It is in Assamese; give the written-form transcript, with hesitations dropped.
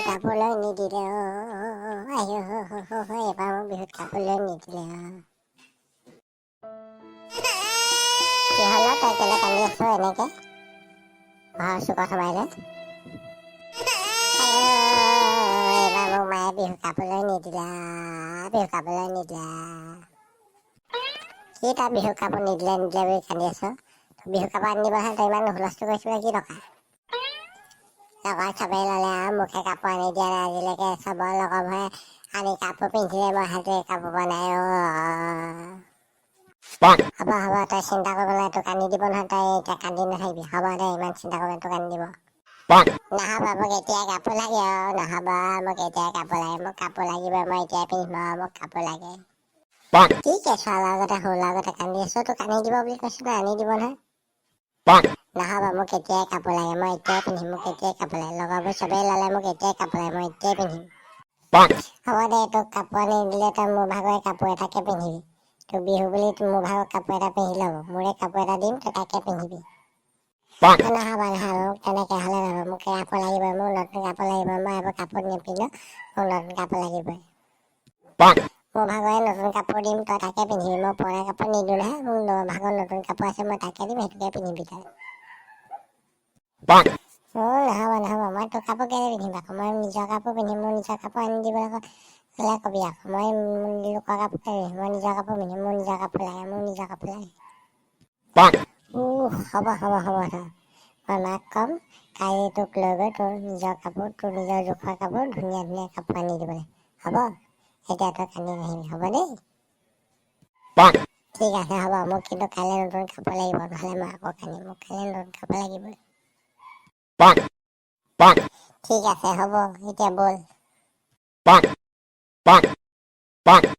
কাপোৰ লৈ নিদিলে অ। আইঅ, এইবাৰ মোক বিহুত কাপোৰ লৈ নিদিলে অ। কি হ'ল অ, তই কেলে কান্দি আছ এনেকে ঘৰৰ চুকত সোমাই লৈ? আইঅ, এইবাৰ মোক মায়ে বিহু কাপোৰ লৈ নিদিলে, বিহু কাপোৰ লৈ নিদিলে। কি তই বিহু কাপোৰ নিদিলে নিদিলে বুলি কান্দি আছ? বিহু কাপোৰ আনি দিব নহয়, তই ইমান হুলস্থুল কৰিছ কি দৰকাৰ? লগৰ চবেই ল'লে আৰু মোকহে কাপোৰ আনি দিয়া নাই আজিলৈকে। চবৰ লগৰবোৰে আনি কাপোৰ পিন্ধিলে, মই হাতে কাপোৰ পোৱা নাই অ। হ'ব হ'ব, তই চিন্তা কৰিব নালাগে, তোক আনি দিব নহয়। তই এতিয়া কান্দি নাথাকিবি। হ'ব দে, ইমান চিন্তা কৰিব, তোক আনি দিব। নহ'ব, মোক এতিয়াই কাপোৰ লাগে অ। নহ'ব, মোক এতিয়াই কাপোৰ লাগে। মোক কাপোৰ লাগিব, মই এতিয়াই পিন্ধিম অ। মোক কাপোৰ লাগে। কি কেঁচুৱা লগতে সৰু লগতে কান্দি আছ? তোক আনি দিব বুলি কৈছো ন, আনি দিব নহয়। নহ'ব, মোক এতিয়াই কাপোৰ লাগে, মই এতিয়াই পিন্ধিম। মোক এতিয়াই কাপোৰ লাগে। লগৰবোৰ চবেই ল'লে, মোক এতিয়াই কাপোৰ লাগে, মই এতিয়াই পিন্ধিম। হ'ব দে, তোক কাপোৰ আনি দিলে তই মোৰ ভাগৰে কাপোৰ এটাকে পিন্ধিবি। তোক বিহু বুলি মোৰ ভাগৰ কাপোৰ এটা পিন্ধি ল'ব। মোৰে কাপোৰ এটা দিম, তই তাকে পিন্ধিবি। নহ'ব নহ'ব, মোক তেনেকে হ'লে নহ'ব। মোক কাপোৰ লাগিব, মোক নতুন কাপোৰ লাগিব। মই এইবোৰ কাপোৰ নিপিন্ধো, মোক নতুন কাপোৰ লাগিবই। মোৰ ভাগৰে নতুন কাপোৰ দিম, তই তাকে পিন্ধিবি। মই পুৰণা কাপোৰ নিদিওঁ নহয়। মোৰ ভাগৰ নতুন কাপোৰ আছে, মই তাকে দিম, সেইটোকে পিন্ধিবি তই। অ, নহ'ব নহ'ব, মই তোৰ কাপোৰ কেলৈ পিন্ধিম আকৌ? মই নিজৰ কাপোৰ পিন্ধিম। মোৰ নিজৰ কাপোৰ আনি দিবলৈ ক'লে কবি আকৌ। মই লোকৰ কাপোৰ কেলৈ পিন্ধিম? মই নিজৰ কাপোৰ পিন্ধিম। মোৰ নিজৰ কাপোৰ লাগে, মোৰ নিজৰ কাপোৰ লাগে। হ'ব হ'ব হ'ব, তই মই মাক ক'ম, কাইলৈ তোক লৈ গৈ তোৰ নিজৰ কাপোৰ, তোৰ নিজৰ জোখৰ কাপোৰ, ধুনীয়া ধুনীয়া কাপোৰ আনি দিবলৈ। হ'ব, এতিয়া তই কান্দি নাহিবি, হ'ব দেই। ঠিক আছে, হ'ব। মোক কিন্তু কাইলৈ নতুন কাপোৰ লাগিব, নহ'লে মই আকৌ কান্দিম। মোক কাইলৈ নতুন কাপোৰ লাগিবই। ঠিক আছে, হ'ব, এতিয়া ব'ল। Bonk. Bonk. Bonk.